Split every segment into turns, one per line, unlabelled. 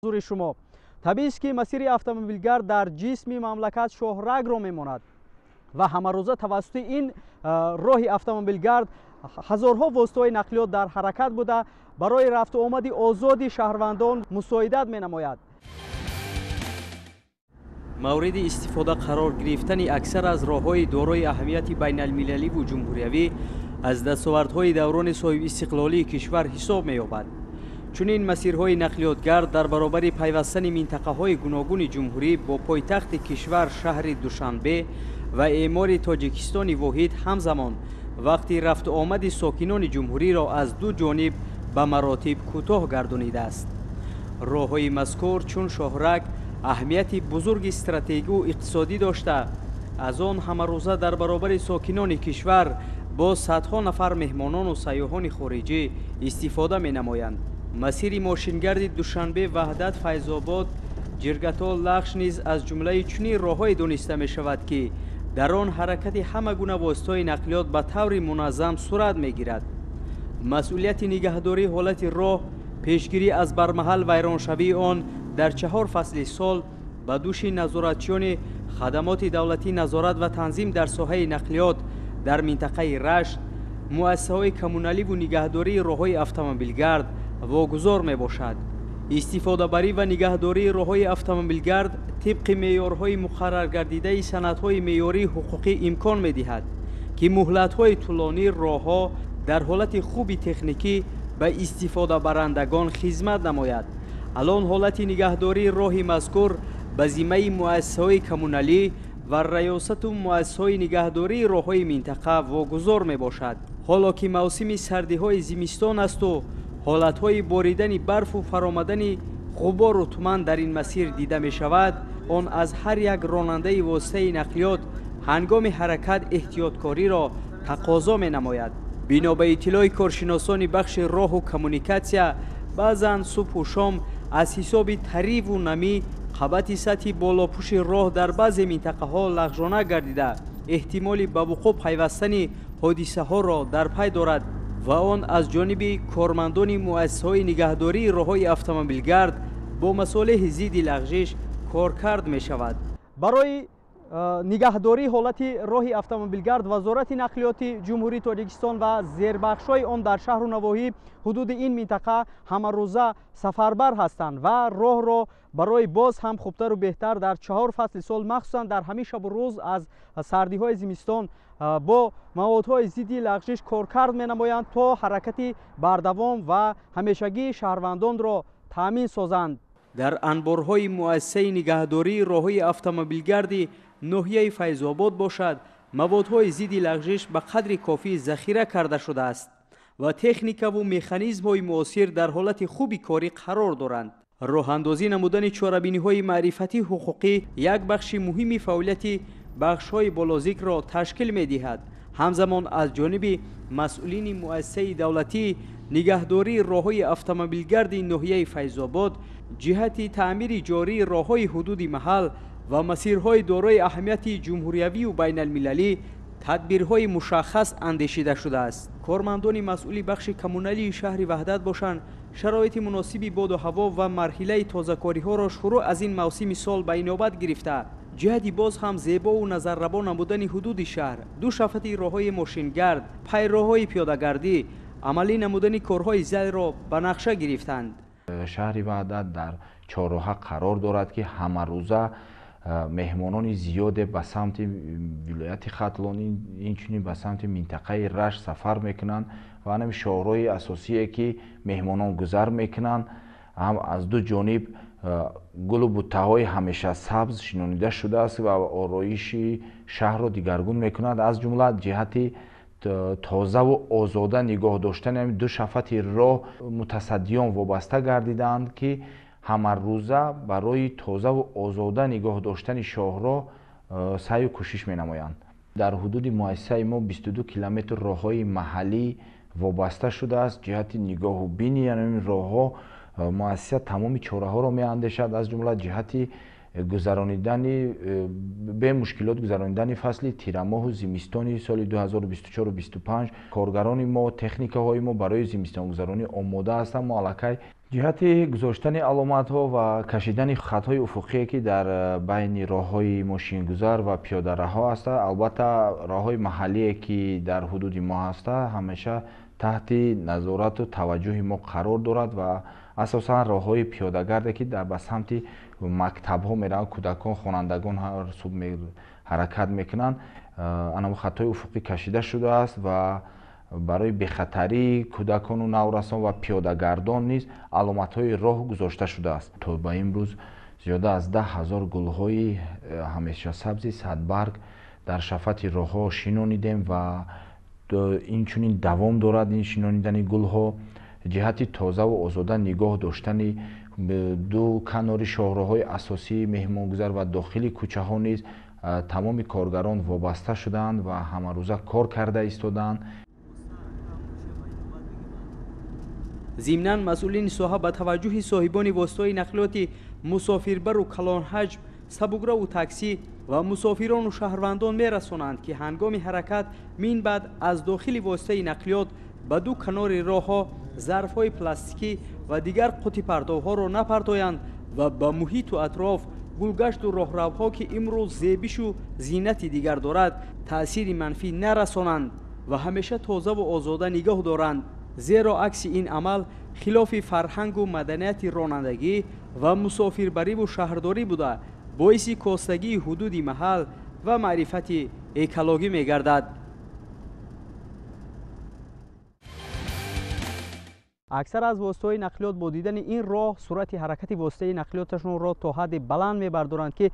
Ҳузури шумо. Табиист, ки масири автомобилгард дар ҷисми мамлакат шоҳрагро мемонад ва ҳамарӯза тавассути ин роҳи автомобилгард ҳазорҳо воситаҳои нақлиёт дар ҳаракат буда, барои рафту омади озоди шаҳрвандон мусоидат менамояд.
Мавриди истифода қарор гирифтани аксар аз роҳҳои дорои аҳамияти байналмилаливу ҷумҳуриявӣ аз дастовардҳои даврони соҳибистиқлолии кишвар ҳисоб меёбад. Чунин масирҳои нақлиётгард дар баробари пайвастани минтақаҳои гуногуни ҷумҳурӣ бо пойтахти кишвар, шаҳри Душанбе, ва эъмори Тоҷикистони воҳид, ҳамзамон вақти рафту омади сокинони ҷумҳуриро аз ду ҷониб ба маротиб кӯтоҳ гардонидааст. Роҳҳои мазкур чун шоҳраг аҳамияти бузурги стратегию иқтисодӣ дошта, аз он ҳамарӯза дар баробари сокинони кишвар бо садҳо нафар меҳмонону сайёҳони хориҷӣ истифода менамоянд. Масири мошингарди Душанбе, Ваҳдат, Файзобод, Ҷиргатол, Лахш низ аз ҷумлаи чунин роҳҳое дониста мешавад, ки дар он ҳаракати ҳама гуна воситаҳои нақлиёт ба таври муназзам сурат мегирад. Масъулияти нигаҳдории ҳолати роҳ, пешгирӣ аз бармаҳал вайроншавии он дар чаҳор фасли сол ба дӯши назоратчиёни хадамоти давлатии назорат ва танзим дар соҳаи нақлиёт дар минтақаи Рашт, муассисаҳои коммуналиву нигаҳдории роҳҳои автомобилгард вогузор мебошад. Истифодабарӣ ва нигаҳдории роҳҳои автомобилгард тибқи меъёрҳои муқарраргардидаи санадҳои меъёрии ҳуқуқӣ имкон медиҳад, ки муҳлатҳои тӯлонии роҳҳо дар ҳолати хуби техникӣ ба истифодабарандагон хизмат намояд. Алон ҳолати нигаҳдории роҳи мазкур ба зиммаи муассисаҳои коммуналӣ ва раёсату муассисаҳои нигаҳдории роҳҳои минтақа вогузор мебошад. Ҳоло ки мавсими сардиҳои зимистон асту ҳолатҳои боридани барфу фаромадани ғубору туман дар ин масир дида мешавад, он аз ҳар як ронандаи воситаи нақлиёт ҳангоми ҳаракат эҳтиёткориро тақозо менамояд. Бино ба иттилои коршиносони бахши роҳу коммуникатсия, баъзан субҳу шом аз ҳисоби тариву намӣ қабати сатҳи болопӯши роҳ дар баъзе минтақаҳо лағжона гардида, эҳтимоли ба вуқӯъ пайвастани ҳодисаҳоро дар пай дорад ва он аз ҷониби кормандони муассисаҳои нигаҳдории роҳҳои автомобилгард бо масолеҳи зидди лағжиш коркард мешавад.
Барои нигаҳдории ҳолати роҳи автомобилгард Вазорати нақлиёти Ҷумҳурии Тоҷикистон ва зербахшҳои он дар шаҳру навоҳӣ ҳудуди ин минтақа ҳамарӯза сафарбар ҳастанд ва роҳро барои боз ҳам хубтару беҳтар дар чаҳор фасли сол, махсусан дар ҳамин шабу рӯз аз сардиҳои зимистон, бо маводҳои зидди лағжиш коркард менамоянд, то ҳаракати бардавом ва ҳамешагии шаҳрвандонро таъмин созанд.
Дар анборҳои муассисаи нигаҳдории роҳҳои автомобилгарди ноҳияи Файзобод бошад, маводҳои зидди лағжиш ба қадри кофӣ захира карда шудааст ва техникаву механизмҳои муосир дар ҳолати хуби корӣ қарор доранд. Роҳандозӣ намудани чорабиниҳои маърифатӣ ҳуқуқӣ як бахши муҳими фаъолияти бахшҳои болозикрро ташкил медиҳад. Ҳамзамон аз ҷониби масъулини муассисаи давлатии нигаҳдории роҳҳои автомобилгарди ноҳияи Файзобод ҷиҳати таъмири ҷории роҳҳои ҳудуди маҳал ва масирҳои дорои аҳамияти ҷумҳуриявию байналмилалӣ тадбирҳои мушаххас андешида шудааст. Кормандони масъули бахши коммуналии шаҳри Ваҳдат бошанд, шароити муносиби боду ҳаво ва марҳилаи тозакориҳоро шурӯъ аз ин мавсими сол ба инобат гирифта, ҷиҳати боз ҳам зебову назаррабо намудани ҳудуди шаҳр, ду шафати роҳҳои мошингард, пайроҳҳои пиёдагардӣ, амалӣ намудани корҳои зайрро ба нақша гирифтанд.
Шаҳри Ваҳдат дар чорроҳа қарор дорад, ки ҳамарӯза меҳмонони зиёде ба самти вилояти Хатлон, инчунин ба самти минтақаи Рашт сафар мекунанд ва ҳамин шоҳроҳи асосие, ки меҳмонон гузар мекунанд, ҳам аз ду ҷониб гулу буттаҳои ҳамеша сабз шинонида шудааст ва ороиши шаҳрро дигаргун мекунад. Аз ҷумла ҷиҳати тозаву озода нигоҳ доштани ҳамин ду шафати роҳ мутасаддиён вобаста гардидаанд, ки ҳамарӯза барои тозаву озода нигоҳ доштани шоҳроҳ саъю кӯшиш менамоянд. Дар ҳудуди муассисаи мо 22 километр роҳҳои маҳаллӣ вобаста шудааст. Ҷиҳати нигоҳу бини ҳамин роҳҳо муассиса тамоми чораҳоро меандешад, аз ҷумла ҷиҳати гузаронидани бемушкилот гузаронидани фасли тирамоҳу зимистони соли 2024-25. Коргарони мо, техникаҳои мо барои зимистонгузаронӣ омода ҳастанд. Мо аллакай Ҷиҳати гузоштани аломатҳо ва кашидани хатҳои уфуқие, ки дар байни роҳҳои мошингузар ва пиёдараҳо ҳаста, албатта роҳҳои маҳаллие, ки дар ҳудуди мо ҳаста, ҳамеша таҳти назорату таваҷҷӯҳи мо қарор дорад ва асосан роҳҳои пиёдагарде, ки ба самти мактабҳо мераванд, кӯдакон, хонандагон ҳар субҳ ҳаракат мекунанд, анам хатҳои уфуқӣ кашида шудааст ва барои бехатарии кӯдакону наврасон ва пиёдагардон низ аломатҳои роҳ гузошта шудааст. То ба имрӯз зиёда аз 10 000 гулҳои ҳамешасабзи садбарг дар шафати роҳҳо шинонидем ва инчунин давом дорад ин шинонидани гулҳо. Ҷиҳати тозаву озода нигоҳ доштани ду канори шоҳроҳҳои асосии меҳмонгузар ва дохили кӯчаҳо низ тамоми коргарон вобаста шудаанд ва ҳамарӯза кор карда истодаанд.
Зимнан, масъулини соҳа ба таваҷҷӯҳи соҳибони воситаҳои нақлиёти мусофирбару калонҳаҷм, сабукраву таксӣ ва мусофирону шаҳрвандон мерасонанд, ки ҳангоми ҳаракат мин баъд аз дохили воситаи нақлиёт ба ду канори роҳҳо зарфҳои пластикӣ ва дигар қуттипартовҳоро напартоянд ва ба муҳиту атроф, гулгашту роҳравҳо, ки имрӯз зебишу зинати дигар дорад, таъсири манфӣ нарасонанд ва ҳамеша тозаву озода нигоҳ доранд, зеро акси ин амал хилофи фарҳангу маданияти ронандагӣ ва мусофирбариву шаҳрдорӣ буда, боиси костагии ҳудуди маҳал ва маърифати экологӣ мегардад.
Аксар аз воситаҳои нақлиёт бо дидани ин роҳ суръати ҳаракати воситаи нақлиёташонро то ҳадде баланд мебардоранд, ки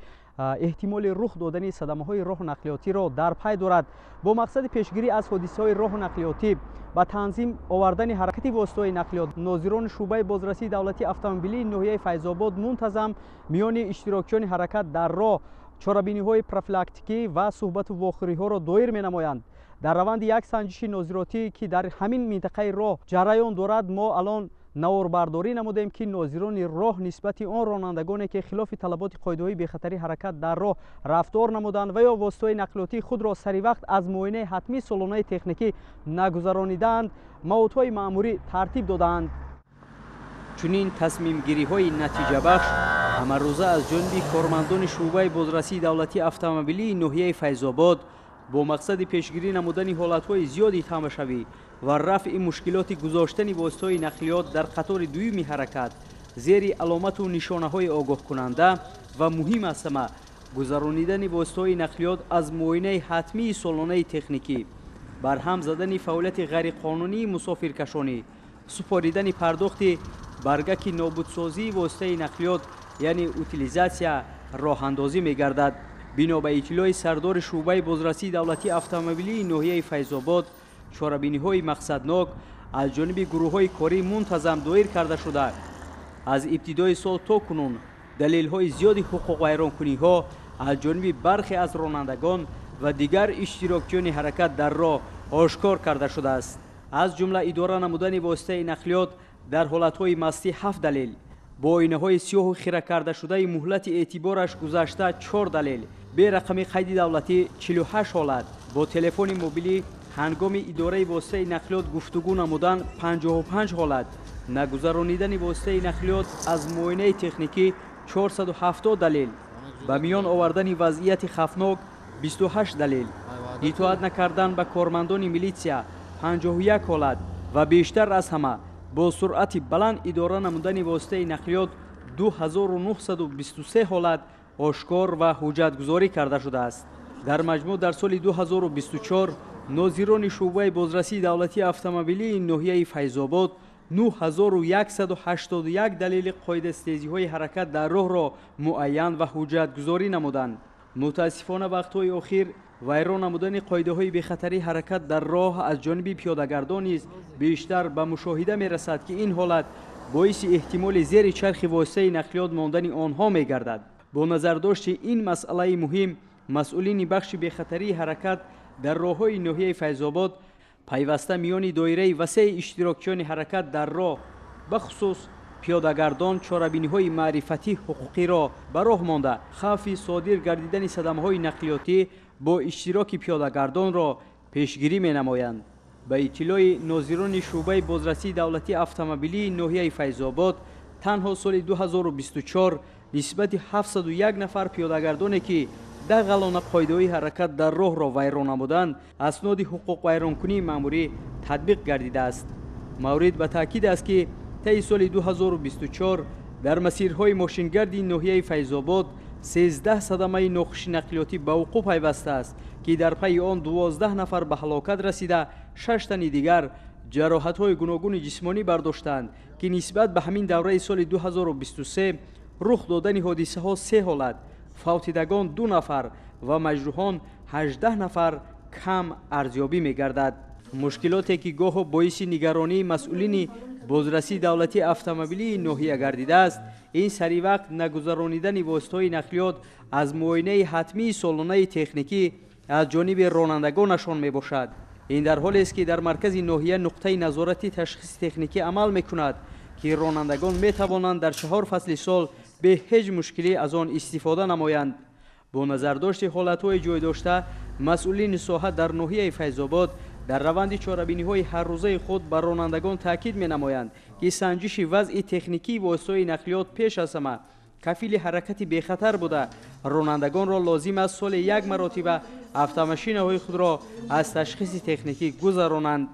эҳтимоли рух додани садамаҳои роҳу нақлиётиро дар пай дорад. Бо мақсади пешгирӣ аз ҳодисаҳои роҳу нақлиётӣ ба танзим овардани ҳаракати воситаҳои нақлиёт, нозирони шӯъбаи бозрасии давлатии автомобилии ноҳияи Файзобод мунтазам миёни иштирокчиёни ҳаракат дар роҳ чорабиниҳои профилактикӣ ва суҳбату вохӯриҳоро доир менамоянд. Дар раванди як санҷиши нозиротӣ, ки дар ҳамин минтақаи роҳ ҷараён дорад, мо алон наворбардорӣ намудем, ки нозирони роҳ нисбати он ронандагоне, ки хилофи талаботи қоидаҳои бехатарии ҳаракат дар роҳ рафтор намуданд ва ё воситаҳои нақлиётии худро сари вақт аз муоинаи ҳатмии солонаи техникӣ нагузаронидаанд, маводҳои маъмурӣ тартиб додаанд.
Чунин тасмимгириҳои натиҷабахш ҳамарӯза аз ҷониби кормандони шӯъбаи бозрасии давлатии автомобилии ноҳияи Файзобод бо мақсади пешгирӣ намудани ҳолатҳои зиёди тамашавӣ ва рафъи мушкилоти гузоштани воситаҳои нақлиёт дар қатори дуюми ҳаракат зери аломату нишонаҳои огоҳкунанда ва муҳим аз ҳама гузаронидани воситаҳои нақлиёт аз муоинаи ҳатмии солонаи техникӣ, барҳам задани фаъолияти ғайриқонунии мусофиркашонӣ, супоридани пардохти баргаки нобудсозии воситаи нақлиёт, яъне утилизатсия, роҳандозӣ мегардад. Бино ба иттилои сардори шӯъбаи бозрасии давлатии автомобилии ноҳияи Файзобод, чорабиниҳои мақсаднок аз ҷониби гурӯҳҳои корӣ мунтазам доир карда шуда, аз ибтидои сол то кунун далелҳои зиёди ҳуқуқвайронкуниҳо аз ҷониби бархе аз ронандагон ва дигар иштирокчиёни ҳаракат дар роҳ ошкор карда шудааст. Аз ҷумла идора намудани воситаи нақлиёт дар ҳолатҳои мастӣ 7 далел, бо оинаҳои сиёҳу хира кардашудаи муҳлати эътибораш гузашта 4 далел, берақами қайди давлатӣ 48 ҳолат, бо телефони мобилӣ ҳангоми идораи воситаи нақлиёт гуфтугӯ намудан 55 ҳолат, нагузаронидани воситаи нақлиёт аз муоинаи техникӣ 470 далел, ба миён овардани вазъияти хавфнок 28 далел, итоат накардан ба кормандони милитсия 51 ҳолат ва бештар аз ҳама бо суръати баланд идора намудани воситаи нақлиёт 2923 ҳолат ошкор ва ҳуҷҷатгузорӣ карда шудааст. Дар маҷмӯъ дар соли 2024 нозирони шӯъбаи бозрасии давлатии автомобилии ноҳияи Файзобод 9181 далели қоидастезиҳои ҳаракат дар роҳро муайян ва ҳуҷҷатгузорӣ намуданд. Мутаассифона, вақтҳои охир вайрон намудани қоидаҳои бехатарии ҳаракат дар роҳ аз ҷониби пиёдагардон низ бештар ба мушоҳида мерасад, ки ин ҳолат боиси эҳтимоли зери чархи воситаи нақлиёт мондани онҳо мегардад. Бо назардошти ин масъалаи муҳим, масъулини бахши бехатарии ҳаракат дар роҳҳои ноҳияи Файзобод пайваста миёни доираи васеи иштирокчиёни ҳаракат дар роҳ, бахусус пиёдагардон, чорабиниҳои маърифатӣ ҳуқуқиро ба роҳ монда, хавфи содир гардидани садамаҳои нақлиётӣ бо иштироки пиёдагардонро пешгирӣ менамоянд. Ба иттилои нозирони шӯъбаи бозрасии давлатии автомобилии ноҳияи Файзобод, танҳо соли 2024 нисбати 701 нафар пиёдагардоне, ки дағалона қоидаҳои ҳаракат дар роҳро вайрон намуданд, асноди ҳуқуқвайронкунии маъмурӣ татбиқ гардидааст. Маврид ба таъкид аст, ки таи соли 2024 дар масирҳои мошингарди ноҳияи Файзобод 13 садамаи нохуши нақлиётӣ ба вуқӯъ пайвастааст, ки дар пайи он 12 нафар ба ҳалокат расида, 6 тани дигар ҷароҳатҳои гуногуни ҷисмонӣ бардоштанд, ки нисбат ба ҳамин давраи соли 2023 рух додани ҳодисаҳо 3 ҳолат, фавтидагон 2 нафар ва маҷрӯҳон 18 нафар кам арзёбӣ мегардад. Мушкилоте, ки гоҳо боиси нигаронии масъулини бозрасии давлатии автомобилии ноҳия гардидааст, ин саривақт нагузаронидани воситаҳои нақлиёт аз муоинаи ҳатмии солонаи техникӣ аз ҷониби ронандагонашон мебошад. Ин дар ҳолест, ки дар маркази ноҳия нуқтаи назорати ташхиси техникӣ амал мекунад, ки ронандагон метавонанд дар 4 фасли сол бе ҳеҷ мушкилӣ аз он истифода намоянд. Бо назардошти ҳолатҳои ҷойдошта, масъулини соҳа дар ноҳияи Файзобод дар раванди чорабиниҳои ҳаррӯзаи худ ба ронандагон таъкид менамоянд, ки санҷиши вазъи техникии воситаҳои нақлиёт пеш аз ҳама кафили ҳаракати бехатар буда, ронандагонро лозим аст соли як маротиба автомашинаҳои худро аз ташхиси техникӣ гузаронанд.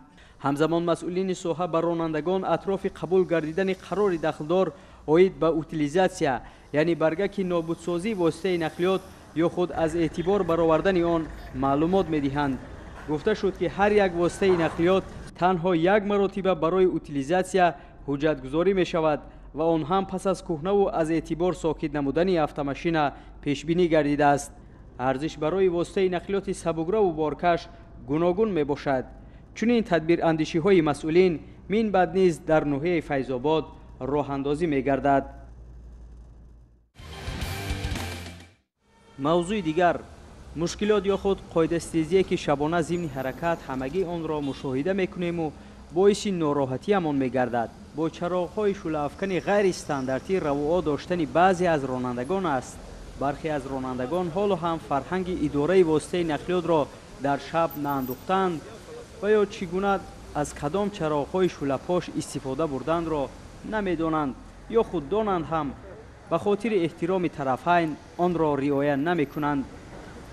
Ҳамзамон масъулини соҳа ба ронандагон атрофи қабул гардидани қарори дахлдор оид ба утилизатсия, яъне баргаки нобудсозии воситаи нақлиёт ё худ аз эътибор баровардани он маълумот медиҳанд. Гуфта шуд, ки ҳар як воситаи нақлиёт танҳо як маротиба барои утилизатсия ҳуҷҷатгузорӣ мешавад ва он ҳам пас аз кӯҳнаву аз эътибор сокит намудани автомашина пешбинӣ гардидааст. Арзиш барои воситаи нақлиёти сабукраву боркаш гуногун мебошад. Чунин тадбирандишиҳои масъулин мин баъд низ дар ноҳияи Файзобод роҳандозӣ мегардад. Мавзӯи дигар мушкилот ё худ қоидастезие, ки шабона зимни ҳаракат ҳамагӣ онро мушоҳида мекунему боиси нороҳатиамон мегардад, бо чароғҳои шӯлаафкани ғайристандартӣ равуо доштани баъзе аз ронандагон аст. Бархе аз ронандагон ҳоло ҳам фарҳанги идораи воситаи нақлиётро дар шаб наандухтанд ва ё чӣ гуна аз кадом чароғҳои шӯлапош истифода бурданро намедонанд ё худ донанд ҳам ба хотири эҳтироми тарафайн онро риоя намекунанд.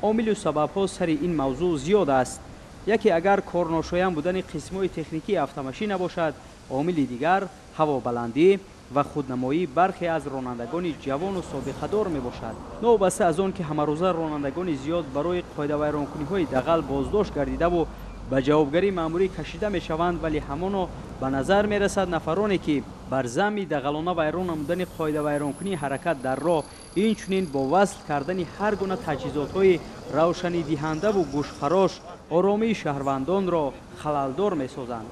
Омилу сабабҳо сари ин мавзӯъ зиёд аст. Яке агар корношоям будани қисмҳои техникии автомашина бошад, омили дигар ҳавобаландӣ ва худнамоии бархе аз ронандагони ҷавону собиқадор мебошад. Новобаста аз он ки ҳамарӯза ронандагони зиёд барои қоидавайронкуниҳои дағал боздошт гардидаву ба ҷавобгарии маъмурӣ кашида мешаванд, вале ҳамоно ба назар мерасад нафароне, ки бар замми дағалона вайрон намудани қоидавайронкунии ҳаракат дар роҳ, инчунин бо васл кардани ҳар гуна таҷҳизотҳои равшанидиҳандаву гӯшхарош оромии шаҳрвандонро халалдор месозанд.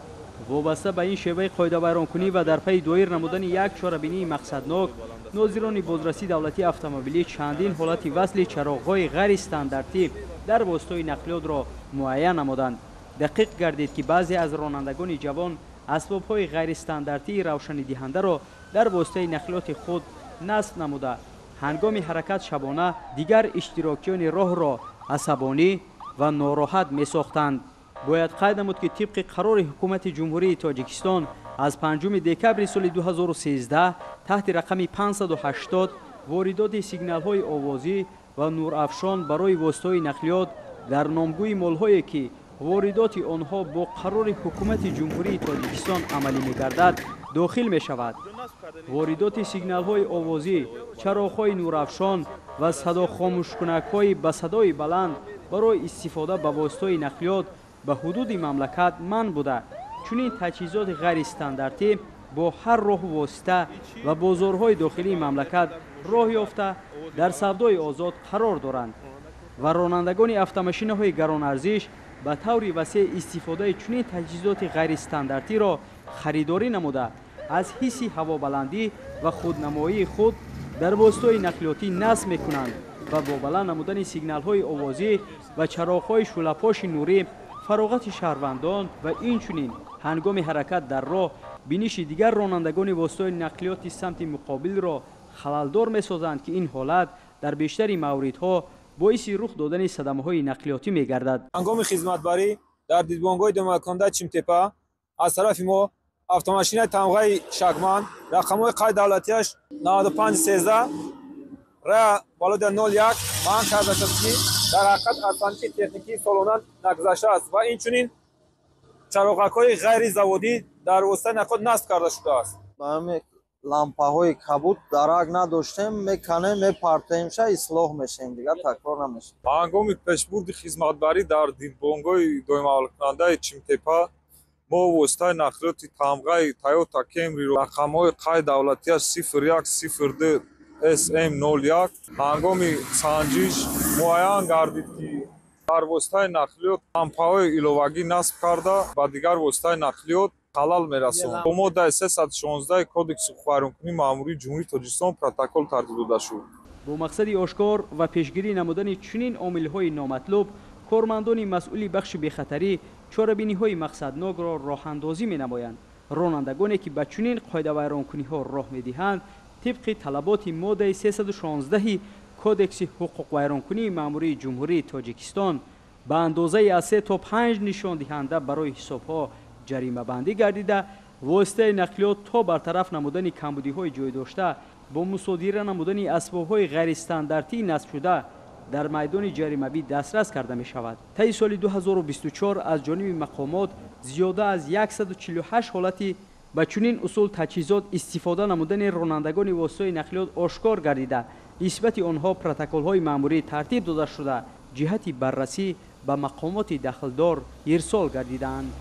Вобаста ба ин шеваи қоидавайронкунӣ ва дар пайи доир намудани як чорабинии мақсаднок, нозирони бозрасии давлатии автомобилӣ чандин ҳолати васли чароғҳои ғайристандартӣ дар воситаҳои нақлиётро муайян намуданд. Дақиқ гардид, ки баъзе аз ронандагони ҷавон асбобҳои ғайристандартии равшанидиҳандаро дар воситаи нақлиёти худ насб намуда, ҳангоми ҳаракат шабона дигар иштирокчиёни роҳро асабонӣ ва нороҳат месохтанд. Бояд қайд намуд, ки тибқи қарори ҳукумати Ҷумҳурии Тоҷикистон аз 5 декабри соли 2013 таҳти рақами 580 воридоти сигналҳои овозӣ ва нурафшон барои воситаҳои нақлиёт дар номгӯи молҳое, ки воридоти онҳо бо қарори ҳукумати Ҷумҳурии Тоҷикистон амалӣ мегардад, дохил мешавад. Воридоти сигналҳои овозӣ, чароғҳои нурафшон ва садохомӯшкунакҳои ба садои баланд барои истифода ба воситаҳои нақлиёт ба ҳудуди мамлакат манъ буда, чунин таҷҳизоти ғайристандартӣ бо ҳар роҳу восита ва бозорҳои дохилии мамлакат роҳ ёфта дар савдои озод қарор доранд ва ронандагони автомашинаҳои гаронарзиш ба таври васеъ истифодаи чунин таҷҳизоти ғайристандартиро харидорӣ намуда, аз ҳисси ҳавобаландӣ ва худнамоии худ дар воситаҳои нақлиётӣ насб мекунанд ва бо баланд намудани сигналҳои овозӣ ва чароғҳои шӯлапоши нурӣ фароғати шаҳрвандон ва инчунин ҳангоми ҳаракат дар роҳ биниши дигар ронандагони воситаҳои нақлиёти самти муқобилро халалдор месозанд, ки ин ҳолат дар бештари мавридҳо боиси рух додани садамаҳои нақлиётӣ мегардад.
Ҳангоми хизматбарӣ Дар дидбонгоҳи доимавалкунандаи Чимтепа аз тарафи мо автомашинаи тамғаи Шакман, рақамҳои қайд давлатиаш 9513 ра балода 01 манъ карда шуд, ки дар ҳақиқат аз санҷиши техникии солона нагузаштааст ва инчунин чароғакҳои ғайризаводӣ дар воситаи нақлиёт насб карда шудааст.
Ба ҳамин лампаҳои кабуд дарак надоштем, меканем, мепартоемша, ислоҳ мешавем, дигар такрор намешавем.
Ба ҳангоми пешбурди хизматбарӣ дар дидбонгоҳи доимавалкунандаи Чимтепа мо воситаи нақлиёти тамғаи Toyota Camry, рақамҳои қайд давлатиаш 0102 SM01, ҳангоми санҷиш муайян гардид, ки дар воситаи нақлиёт лампаҳои иловагӣ насб карда, ба дигар воситаи нақлиёт халал мерасонад. Бо моддаи 316 Кодекси ҳуқуқвайронкунии маъмурии Ҷумҳурии Тоҷикистон протокол тартиб дода шуд.
Бо мақсади ошкор ва пешгирӣ намудани чунин омилҳои номатлуб, кормандони масъули бахши бехатарӣ чорабиниҳои мақсаднокро роҳандозӣ менамоянд. Ронандагоне ки ба чунин қоидавайронкуниҳо роҳ медиҳанд, тибқи талаботи моддаи 316 Кодекси ҳуқуқвайронкунии маъмурии Ҷумҳурии Тоҷикистон ба андозаи аз 3 то 5 нишондиҳанда барои ҳисобҳо ҷаримабандӣ гардида, воситаи нақлиёт то бартараф намудани камбудиҳои ҷойдошта бо мусодира намудани асбобҳои ғайристандартӣ насбшуда дар майдони ҷаримавӣ дастрас карда мешавад. Таи соли 2024 аз ҷониби мақомот зиёда аз 148 ҳолати ба чунин усул таҷҳизот истифода намудани ронандагони воситаи нақлиёт ошкор гардида, нисбати онҳо протоколҳои маъмурӣ тартиб дода шуда, ҷиҳати баррасӣ ба мақомоти дахлдор ирсол гардидаанд.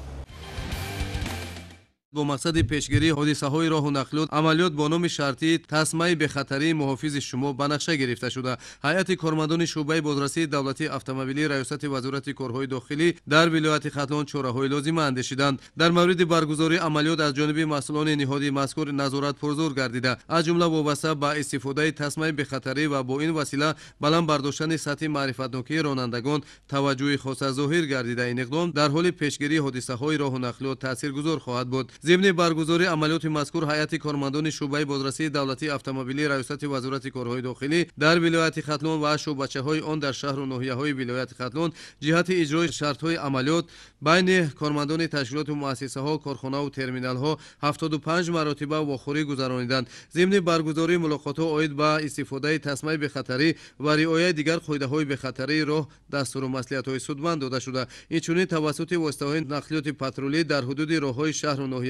Бо мақсади пешгирии ҳодисаҳои роҳу нақлиёт амалиёт бо номи шартии тасмаи бехатарии муҳофизи шумо ба нақша гирифта шуда, ҳайати кормандони шӯъбаи бозрасии давлатии автомобилии Раёсати Вазорати корҳои дохилӣ дар вилояти Хатлон чораҳои лозима андешиданд. Дар мавриди баргузории амалиёт аз ҷониби масъулони ниҳоди мазкур назорат пурзур гардида, аз ҷумла вобаста ба истифодаи тасмаи бехатарӣ ва бо ин васила баланд бардоштани сатҳи маърифатнокии ронандагон таваҷҷӯҳи хоса зоҳир гардида, ин иқдом дар ҳоли пешгирии ҳодисаҳои роҳу нақлиёт таъсиргузор хоҳад буд. Зимни баргузории амалиёти мазкур ҳайати кормандони шӯъбаи бозрасии давлатии автомобилии Раёсати Вазорати корҳои дохилӣ дар вилояти Хатлон ва шӯъбачаҳои он дар шаҳру ноҳияҳои вилояти Хатлон ҷиҳати иҷрои шартҳои амалиёт байни кормандони ташкилоту муассисаҳо, корхонаву терминалҳо 75 маротиба вохӯрӣ гузарониданд. Зимни баргузории мулоқотҳо оид ба истифодаи тасмаи бехатарӣ ва риояи дигар қоидаҳои бехатарии роҳ дастуру маслиҳатҳои судманд дода шуда, инчунин тавассути воситаҳои нақлиёти патрулӣ дар ҳудуди роҳҳои шаҳру ноҳияҳо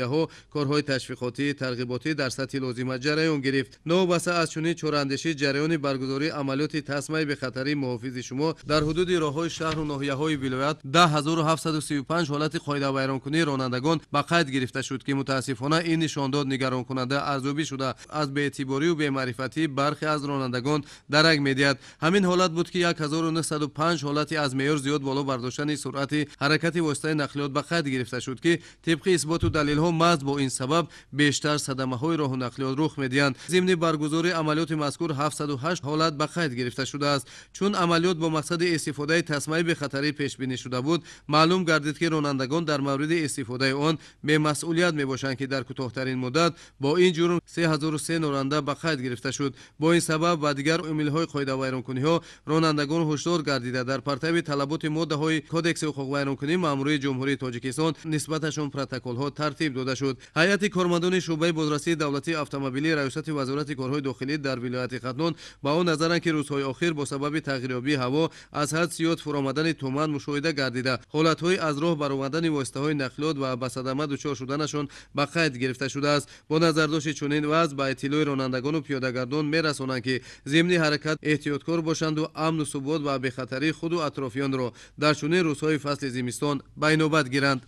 корҳои ташвиқотӣ, тарғиботӣ дар сатҳи лозима ҷараён гирифт. Новобаста аз чунин чораандешӣ, ҷараёни баргузории амалиёти тасмаи бехатарии муҳофизи шумо дар ҳудуди роҳҳои шаҳру ноҳияҳои вилоят 10 735 ҳолати қоидавайронкунии ронандагон ба қайд гирифта шуд, ки мутаассифона ин нишондод нигаронкунанда арзёбӣ шуда, аз беэътиборию бемаърифатии бархе аз ронандагон дарак медиҳад. Ҳамин ҳолат буд, ки 1905 ҳолати аз меъёр зиёд боло бардоштани суръати ҳаракати воситаи нақлиёт ба қайд гирифта шуд, ки тибқи исботу далелҳо маҳз бо ин сабаб бештар садамаҳои роҳу нақлиёт рух медиҳанд. Зимни баргузории амалиёти мазкур 708 ҳолат ба қайд гирифта шудааст. Чун амалиёт бо мақсади истифодаи тасмаи бехатарӣ пешбинӣ шуда буд, маълум гардид, ки ронандагон дар мавриди истифодаи он бемасъулият мебошанд, ки дар кӯтоҳтарин муддат бо ин ҷурм 3003 ронанда ба қайд гирифта шуд. Бо ин сабаб ва дигар омилҳои қоидавайронкуниҳо ронандагон ҳушдор гардида, дар партави талаботи моддаҳои Кодекси ҳуқуқвайронкунии маъмурии Ҷумҳурии Тоҷикистон нисбаташон протоколҳо тартиб дода шуд. Ҳайати кормандони шӯъбаи бозрасии давлатии автомобилии Раёсати Вазорати корҳои дохилӣ дар вилояти Хатлон ба он назаранд, ки рӯзҳои охир бо сабаби тағйирёбии ҳаво аз ҳад зиёд фуромадани туман мушоҳида гардида, ҳолатҳои аз роҳ баромадани воситаҳои нақлиёт ва ба садама дучор шуданашон ба қайд гирифта шудааст. Бо назардошти чунин вазъ ба иттилои ронандагону пиёдагардон мерасонанд, ки зимни ҳаракат эҳтиёткор бошанду амну субот ва бехатарии худу атрофиёнро дар чунин рӯзҳои фасли зимистон ба инобат гиранд.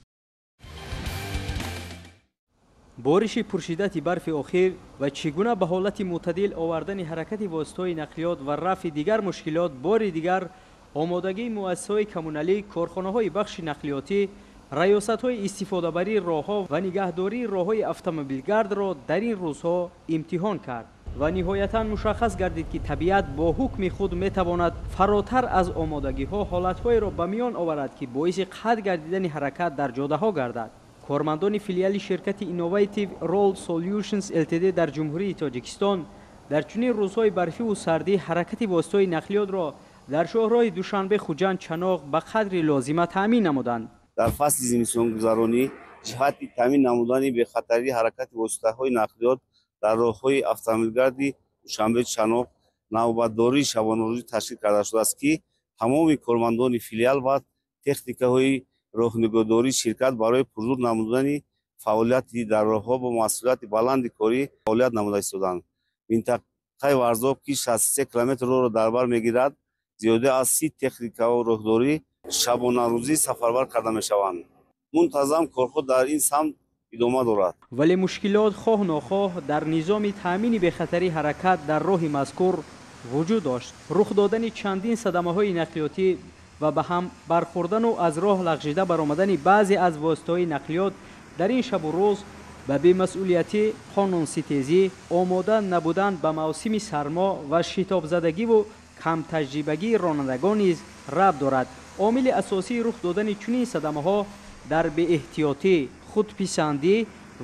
Бориши пуршиддати барфи охир ва чӣ гуна ба ҳолати мӯътадил овардани ҳаракати воситаҳои нақлиёт ва рафъи дигар мушкилот бори дигар омодагии муассисаҳои коммуналӣ, корхонаҳои бахши нақлиётӣ, раёсатҳои истифодабарии роҳҳо ва нигаҳдории роҳҳои автомобилгардро дар ин рӯзҳо имтиҳон кард ва ниҳоятан мушаххас гардид, ки табиат бо ҳукми худ метавонад фаротар аз омодагиҳо ҳолатҳоеро ба миён оварад, ки боиси қатъ гардидани ҳаракат дар ҷодаҳо гардад. Кормандони филиали ширкати Innovative Road Solutions Ltd дар Ҷумҳурии Тоҷикистон дар чунин рӯзҳои барфиву сардӣ ҳаракати воситаҳои нақлиётро дар шоҳроҳи Душанбе, Хуҷанд, Чаноқ ба қадри лозима таъмин намуданд.
Дар фасли зимистонгузаронӣ ҷиҳати таъмин намудани бехатарии ҳаракати воситаҳои нақлиёт дар роҳҳои автомобилгарди Душанбе Чаноқ навбатдории шабонарӯзӣ ташкил карда шудааст, ки тамоми кормандони филиал ва техникаҳои роҳнигоҳдории ширкат барои пурзур намудани фаъолияти дар роҳҳо бо масъулияти баланди корӣ фаъолият намуда истоданд. Минтақаи Варзоб, ки 63 километр роҳро дар бар мегирад, зиёда аз 30 техникаҳо роҳдорӣ шабонарӯзӣ сафарбар карда мешаванд. Мунтазам корҳо дар ин самт идома дорад.
Вале мушкилот хоҳ нохоҳ дар низоми таъмини бехатарии ҳаракат дар роҳи мазкур вуҷуд дошт. Рух додани чандин садамаҳои нақлиётӣ ва ба ҳам бархӯрдану аз роҳ лағжида баромадани баъзе аз воситаҳои нақлиёт дар ин шабу рӯз ба бемасъулиятӣ, қонунситезӣ, омода набудан ба мавсими сармо ва шитобзадагиву камтаҷрибагии ронандагон низ рабт дорад. Омили асосии рух додани чунин садамаҳо дар беэҳтиётӣ, худписандӣ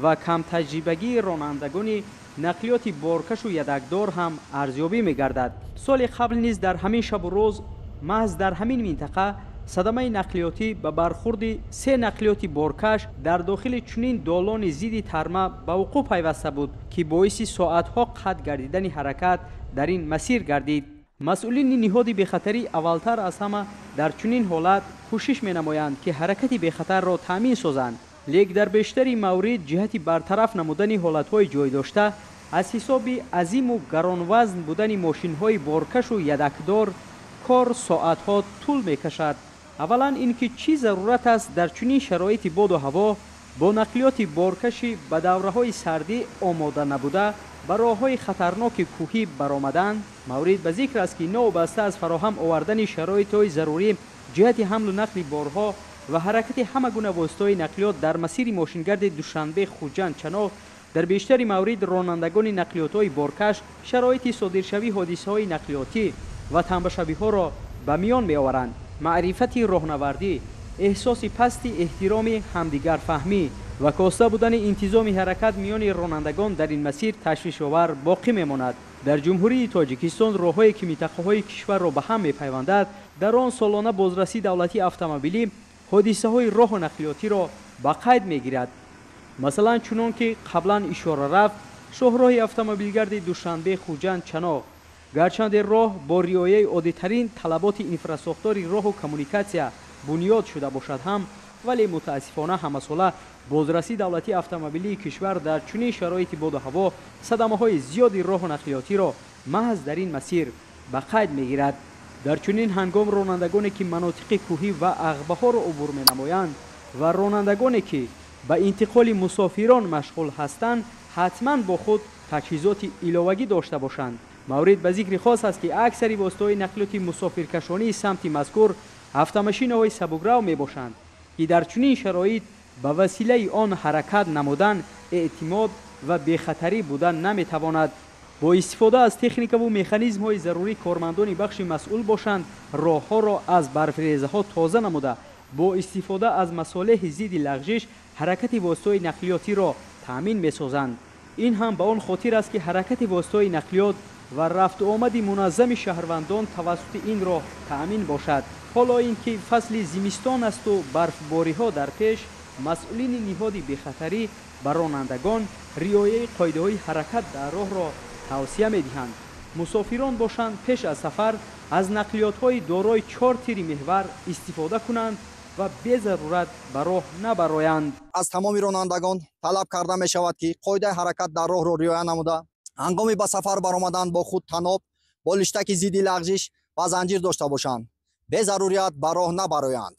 ва камтаҷрибагии ронандагони нақлиёти боркашу ядакдор ҳам арзёбӣ мегардад. Соли қабл низ дар ҳамин шабу рӯз маҳз дар ҳамин минтақа садамаи нақлиётӣ ба бархӯрди се нақлиёти боркаш дар дохили чунин долони зидди тарма ба вуқӯъ пайваста буд, ки боиси соатҳо қатъ гардидани ҳаракат дар ин масир гардид. Масъулини ниҳоди бехатарӣ аввалтар аз ҳама дар чунин ҳолат кӯшиш менамоянд, ки ҳаракати бехатарро таъмин созанд. Лек дар бештари маврид ҷиҳати бартараф намудани ҳолатҳои ҷойдошта аз ҳисоби азиму гаронвазн будани мошинҳои боркашу ядакдор кор соатҳо тӯл мекашад. Аввалан, ин ки чӣ зарурат аст дар чунин шароити боду ҳаво бо нақлиёти боркаши ба давраҳои сардӣ омода набуда ба роҳҳои хатарноки кӯҳӣ баромадан. Маврид ба зикр аст, ки новобаста аз фароҳам овардани шароитҳои зарурӣ ҷиҳати ҳамлу нақли борҳо ва ҳаракати ҳама гуна воситаҳои нақлиёт дар масири мошингарди Душанбе Хуҷанд Чаноқ, дар бештари маврид ронандагони нақлиётҳои боркаш шароити содиршавии ҳодисаҳои нақлиётӣ ва танбашавиҳоро ба миён меоваранд. Маърифати роҳнавардӣ, эҳсоси пасти эҳтироми ҳамдигарфаҳмӣ ва коста будани интизоми ҳаракат миёни ронандагон дар ин масир ташвишовар боқӣ мемонад. Дар Ҷумҳурии Тоҷикистон роҳҳое ки минтақаҳои кишварро ба ҳам мепайвандад, дар он солона бозрасии давлатии автомобилӣ ҳодисаҳои роҳу нақлиётиро ба қайд мегирад. Масалан, чунон ки қаблан ишора рафт, шоҳроҳи автомобилгарди Душанбе Хуҷанд Чаноқ, гарчанде роҳ бо риояи оддитарин талаботи инфрасохтори роҳу коммуникатсия бунёд шуда бошад ҳам, вале мутаассифона ҳамасола бозрасии давлатии автомобилии кишвар дар чунин шароити боду ҳаво садамаҳои зиёди роҳу нақлиётиро маҳз дар ин масир ба қайд мегирад. Дар чунин ҳангом ронандагоне ки манотиқи кӯҳӣ ва ағбаҳоро убур менамоянд ва ронандагоне ки ба интиқоли мусофирон машғул ҳастанд, ҳатман бо худ таҷҳизоти иловагӣ дошта бошанд. Маврид ба зикри хос аст, ки аксари воситаҳои нақлиёти мусофиркашонии самти мазкур автомашинаҳои сабукрав мебошанд, ки дар чунин шароит ба василаи он ҳаракат намудан эътимод ва бехатарӣ будан наметавонад. Бо истифода аз техникаву механизмҳои зарурӣ кормандони бахши масъул бошанд, роҳҳоро аз барфрезаҳо тоза намуда, бо истифода аз масолеҳи зидди лағжиш ҳаракати воситаҳои нақлиётиро таъмин месозанд. Ин ҳам ба он хотир аст, ки ҳаракати воситаҳои нақлиёт ва рафту омади муназзами шаҳрвандон тавассути ин роҳ таъмин бошад. Ҳоло ин ки фасли зимистон асту барфбориҳо дар пеш, масъулини ниҳоди бехатарӣ ба ронандагон риояи қоидаҳои ҳаракат дар роҳро тавсия медиҳанд. Мусофирон бошанд, пеш аз сафар аз нақлиётҳои дорои чор тири меҳвар истифода кунанд ва безарурат ба роҳ набароянд.
Аз тамоми ронандагон талаб карда мешавад, ки қоидаи ҳаракат дар роҳро риоя намуда, ҳангоми ба сафар баромадан бо худ таноб, болиштаки зидди лағжиш ва занҷир дошта бошанд, безарурият ба роҳ набароянд.